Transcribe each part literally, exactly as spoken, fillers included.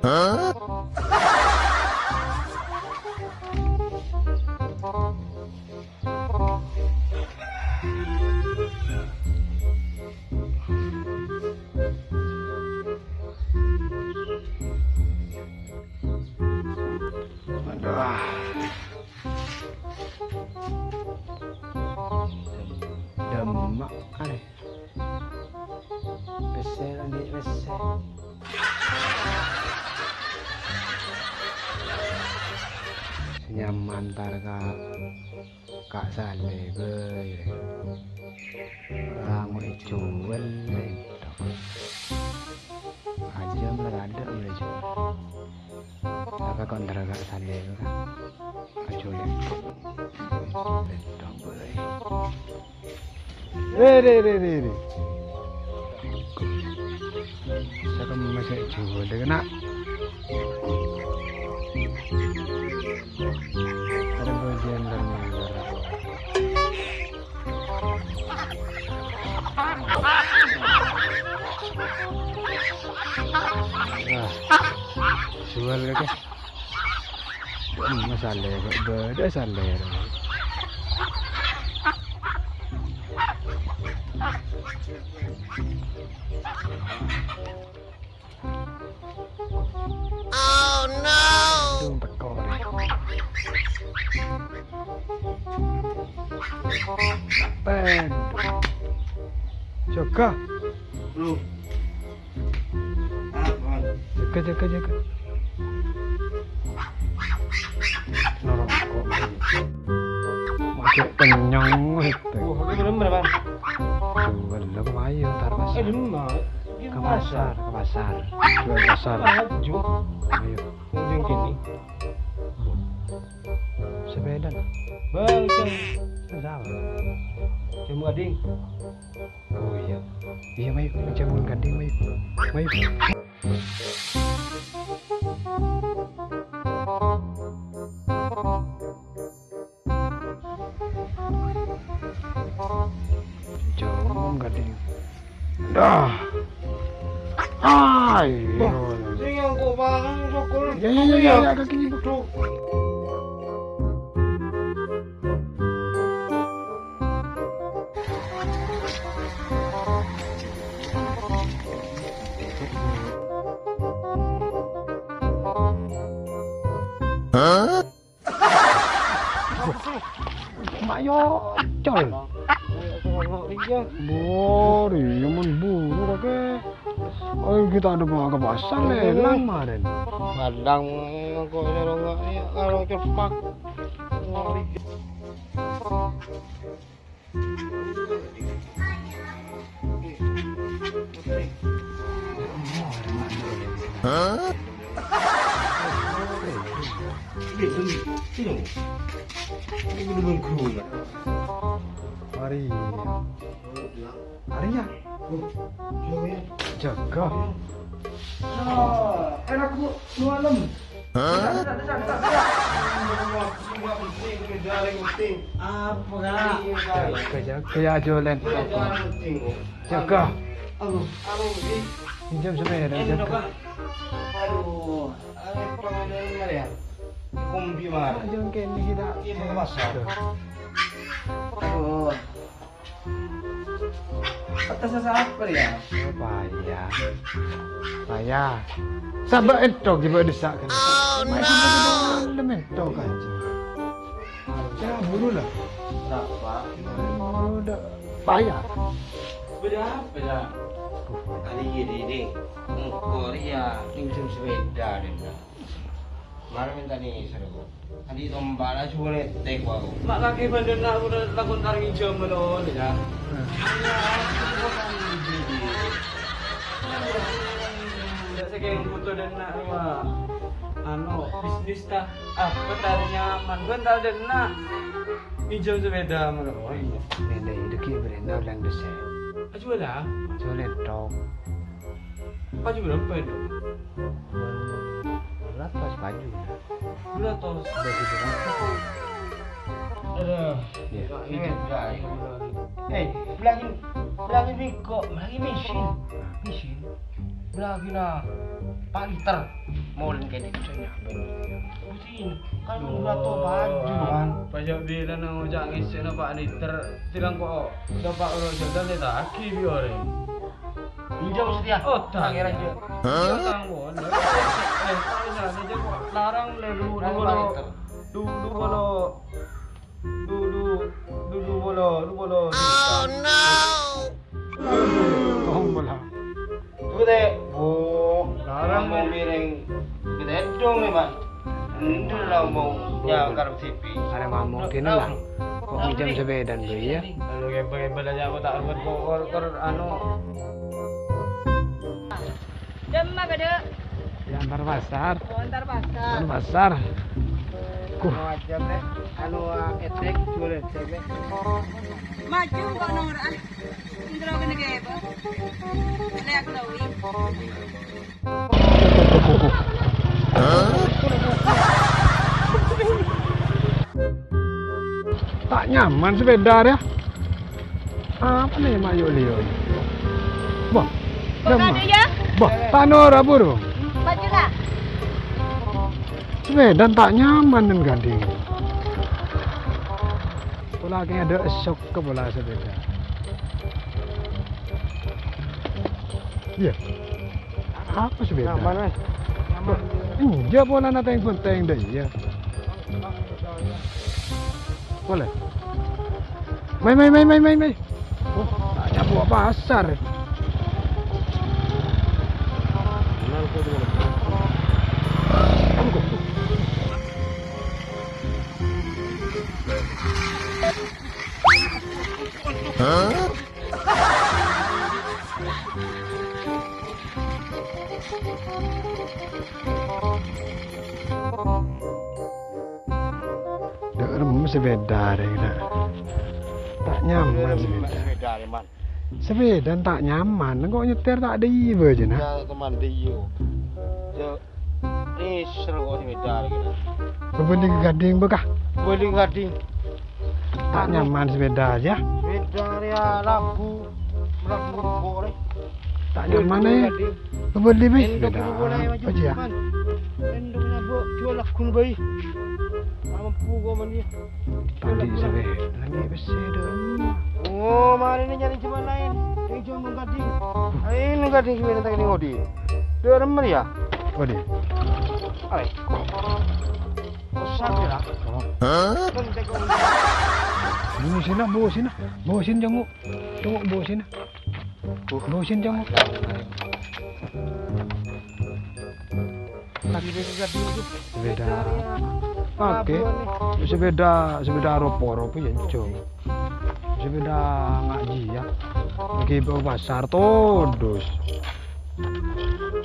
Aduh. Dem-, demak arè. Pèssè, andi' pèssè. Sè nyaman entar ka, ka Salè bhâi. Ramu èjhuwâl, ènto. Ajâm la tadâ' mulai jhuwâl. Apa kok entar ka Salè, kan? Ajo, ya. Betul, boleh. Re, re, re, re, re. Cakep masih jauh deh, kena. Ada bagian dari negara. Wah, jual kakè. Hmm, Salè, kok bâdâ Salè. Oh no! Dung teko. Pen. Jaga. Lu. Apa? Jaga, jaga, jaga. Norok kok. Masih kenyang itu. Wah, ini belum berapa? Jual lo kemayu, ntar pasar. Eh, belum, Bang. Ke pasar, ke pasar. Jual pasar. Maju. Ayo. Ujung kini. Sepeda lah. Bang, Cang. Sepeda apa? Jamu gading. Oh iya. Iya, mayu. Jamu gading, mayu. Mayu. Jangan gading. Dah. Ayo. Sing yang kok barang cokol. Ya, ya, ya, ya, ya, kaki. Tuh. Hah? Mak yo, col. Bor, iya, mon buru kakè. Ayo kita ada bawa ke pasar, lelang kemarin. Padang kok nyolong, ya, kalau cepak. Hah? Mari. Mari ya. Jaga. Enak, Bu. Nualem. Hah? Apa, Kak? Jaga, jaga, ya, Jolen. Jaga. Aduh, aduh, di. Pinjam sepeda, jaga. Aduh, aduh, kurang ajar, ya. Kombi, Mar. Ayo, kene kita. Iya, ke pasar. Aduh. Atas sapa ya? Oh, payah. Payah. Sabar entok, coba desak kan. Oh, no. Main entok aja. Ya, buru lah. Berapa? Buru dah. Payah. Berapa dah? Tadi gini, ding. Engkor ya, pinjam sepeda deh. Mara menta ni seru. Tadi tombala suwe tek wau. Mak kakè bandeng nak udah lakon tarang hijau melon ya. Ndak sakèng butuh dan nak wah. Anu, bisnis ta? Apa tadi nyaman? Bentar dan nak. Pinjam sepeda melon. Nende hidup ki berenda ulang desa. Aja lah. Sulit dong. Paju berapa itu? Berapa paju? Berapa? Bagi berapa? Aduh. Ya. Eh, bilangin. Bilangin bengko, bilangin mesin. Mesin. Bilangin, ah, pa' liter. Molèn kènè' bisa nyampe. Mesin. Kan udah to baju, kan. Pas ya bilang nang ngocak ngisi na pa' liter. Bilang kok, udah pa' udah jalan ya tak agi bi orèng. Pinjam setia. Oh, tak. Pangeran dia. Hah? Iya, tang pon. Eh, tak bisa saja kok. Larang le, du, du, Larang bolo. Liter. Du, du, bolo. Du, du, du, du, bolo, du, bolo. Oh, no. Oh, malah. Tuh, Teh. Oh, larang. Ngomong miring. Kita dong, memang. Endur lah, ngomong. Ya, karep sipi. Arè mamong kene lah. Kok minjem sepeda, Bu, ya? Lalu gembel-gembel aja aku tak ruwet kok, kor, kor, anu. Dem apa, Dek? Ya, antar pasar. Oh, antar pasar. Antar pasar. Kuh. Anu aja, Bre. Anu, ah, etek, jual etek, Bre. Maju kok nomor, ah. Indro kene ke, Pak. Ini aku tahu. Ta' nyaman sepeda rèya. Apa nih, Mak Yulio? Wah, kok nyaman. Ada ya? Wah, tanur apa, Bro? Empat juta. Sepeda ta' nyaman dan gandeng. Pola kayaknya ada esok ke pola sepeda. Iya. Apa sepeda? Nyaman, Mas. Nyaman. Enjâ' polana teng-benteng dâ' iyâ. Boleh. Mai, mai, mai, mai, mai, mai. Oh, ta' nyambung pasar. Hah? Dâ' remma sepeda rè, dâ'. Ta' nyaman sepeda. Sepeda rè, Man. Sepeda ta' nyaman, engko' nyetir ta' dâ' iyâ bâjâna. Ya, teman, dâ' iyâ. Ya. Nyesel kok sepeda rè kènè'. Bâli ka ghâdhing bâ, Kah? Bâli ka ghâdhing. Ta' nyaman sepeda, yâ. Sepeda rè ya lagu, lagu kok rè. Ta' nyaman, eh. Bâli bâi sepeda. Apa, yâ? Endok na, Bu, jual lagu bâi. Ta' mampu kok, Man, yâ. Tadi sepeda, lagi besi dong. Oh, mari nih nyari jaman lain. Yang cuma menggading. Ayo, menggading gimana tak ini ngodi? Dua nomor ya? Ngodi. Ayo. Besar ya? Hah? Ini sini, bawa sini. Bawa sini, jenguk. Jenguk, bawa sini. Busin, Cong. Sepeda. Oke. Sepeda, sepeda ropo-ropo ya, Cong. Sepeda ngaji ya. Lagi bawa pasar todus.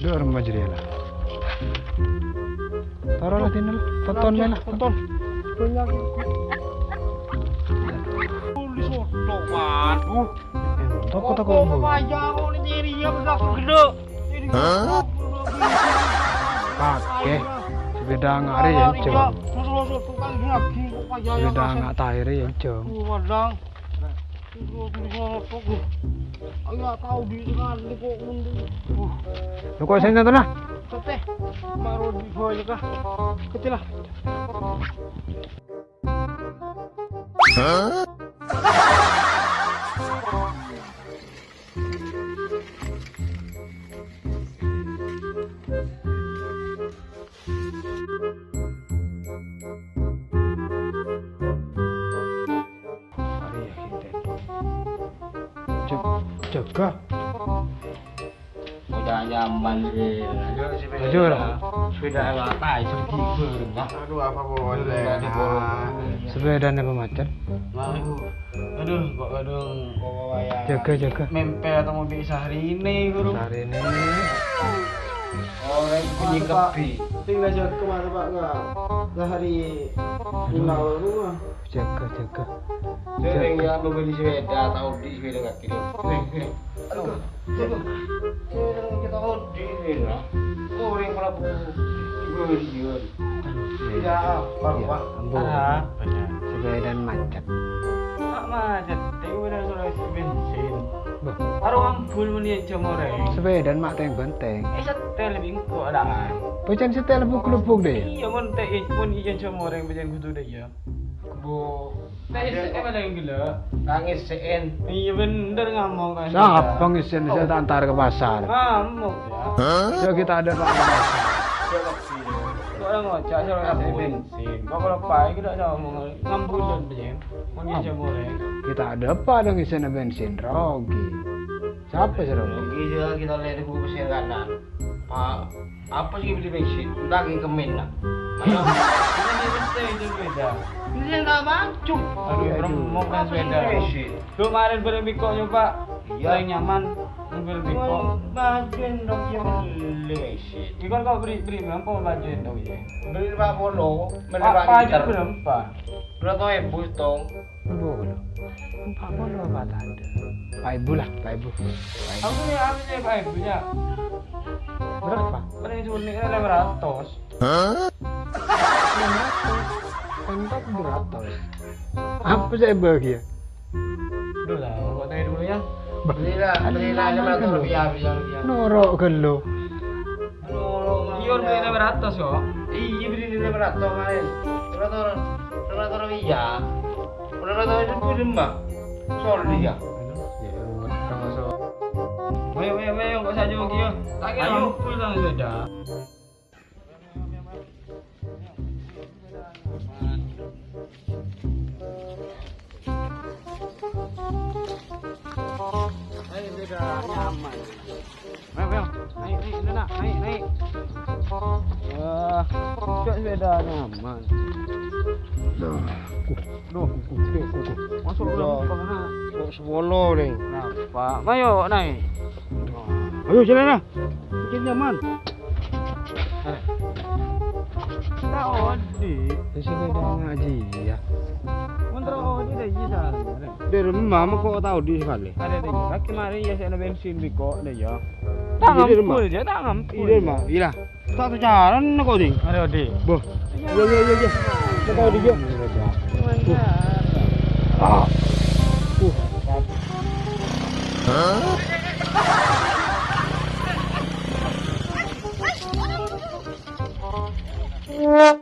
Dor majrela. Taruhlah sini lah. Tonton main lah. Tonton. Banyak. Tulis otok, waduh. Toko-toko. Kok pajak kok ini ciri ya, bedak gede. Hah? Pakai sepeda ngari ya, Cok. Terus lo tukang lagi kok pajak. Sepeda nggak tairi ya, Cok. Waduh. Terus lo tulis otok. Ayo tahu di sekali kok mundur. Lo kok saya nonton lah? Keteh. Maro di bawah ya kah? Keteh lah. Hah? Jag-, jaga. Udah nyaman, Rin. Ayo, sepeda. Ayo, Rin. Sepeda apa, Pak? Aduh, apa boleh? Sepedanya apa macet? Aduh, aduh, kok aduh. Jaga, jaga. Mempel atau mau bisa hari ini, Guru? Hari ini. Orang punya kepi. Tinggal jaga kemana, Pak? Enggak. Enggak hari ini. Jaga, jaga. Sering ya membeli sepeda, tahu di sepeda kaki dia. Aduh, aduh. Sering kita tahu di ini lah. Oh, yang pernah beli. Tidak apa, Pak. Ampun. Ah, benar. Sepeda macet. Tak macet, tapi udah suruh isi bensin. Aro ambul mon iyâ jhâ' morèng. Sepèdana ma' tèng-bântèng. Eh, setel bi' engko' adâ'ân. Bâjâna setel buk-lubuk dâ' iyâ? Iyâ, mon tè-, mon iyâ jhâ' morèng bâjâna kodhu dâ' iyâ. Bu. Tè-, iyâ, setel paling gila. Tangis se'en. Iyâ, bhender ngamong kan. Sapa ngèsèn sè ta' entar ka pasar? Ngamuk, yâ. Hah? Yâ, kita ada, Pak. Kok ora ngoca', sè ora ngèsèn bensin. Kok ora paè, kita ada omong. Ngambulan, bâjâna. Mon iyâ jhâ' morèng. Kita ada apa ada ngèsèn bensin, rogi. Sapa sè rogi? Rogi sih, kita lihat di buku pesen kanan. Pak, apa sih beli bensin? Entah ke kemen lah. Ini dia mesti itu beda. Ini yang tak mancung. Aduh, remuk kan sepeda. Apa sih beli bensin? Lu kemarin beli biko nyoba. Iya. Paling nyaman, beli biko. Bagian dok yang beli bensin. Ikan kok beri, beri berapa bagian dok ya? Beli lima puluh, beli Pak, Pak Pak Haji Inter. Berapa? Berapa ebu, Tong? Empat puluh. Empat puluh apa tadi? Empat ebu lah, empat ebu. Empat ebu. Aku ya, aku ya, Pak Ibu ya. Berapa? Paling sulit kan lima ratus. Hah? Lima ratus. Empat dua ratus. Apa saya bahagia? Udah lah, kok tanya dulu ya. Belilah, belilah lima ratus rupiah, belilah rupiah. Noro' ghellu. Iya, beli lima ratus kok. Iya, beli lima ratus kemarin. Lima ratus, lima ratus rupiah. Lima ratus itu beli emak. Sorry ya. Ayo, ayo, ayo, kok saja lagi ya. Tak kira ayo. Ampun lah sepeda. Ayo, sepeda nyaman. Ayo, ayo. Naik, naik, udah, nak. Naik, naik. Wah, cok sepeda nyaman. Duh, duh, duh, duh. Masuk dalam kemana? Kok sepuluh nih? Kenapa? Ayo, naik. Ayo, jalan lah. Bikin nyaman. Eh. Tak odi. Ini sepeda ngaji ya. Menteri odi deh, iya, salah. Dari rumah, mau kok tahu di sekali? Ada deh, kaki mari ya, saya bensin di kok deh ya. Iya, di rumah. Tangan pul ya, tangan pul. Iya, di rumah. Iya. Tak pacaran kok, Ding. Ayo, Ding. Boh. Iya, iya, iya, iya. Kok tahu di dia? Ah. Uh.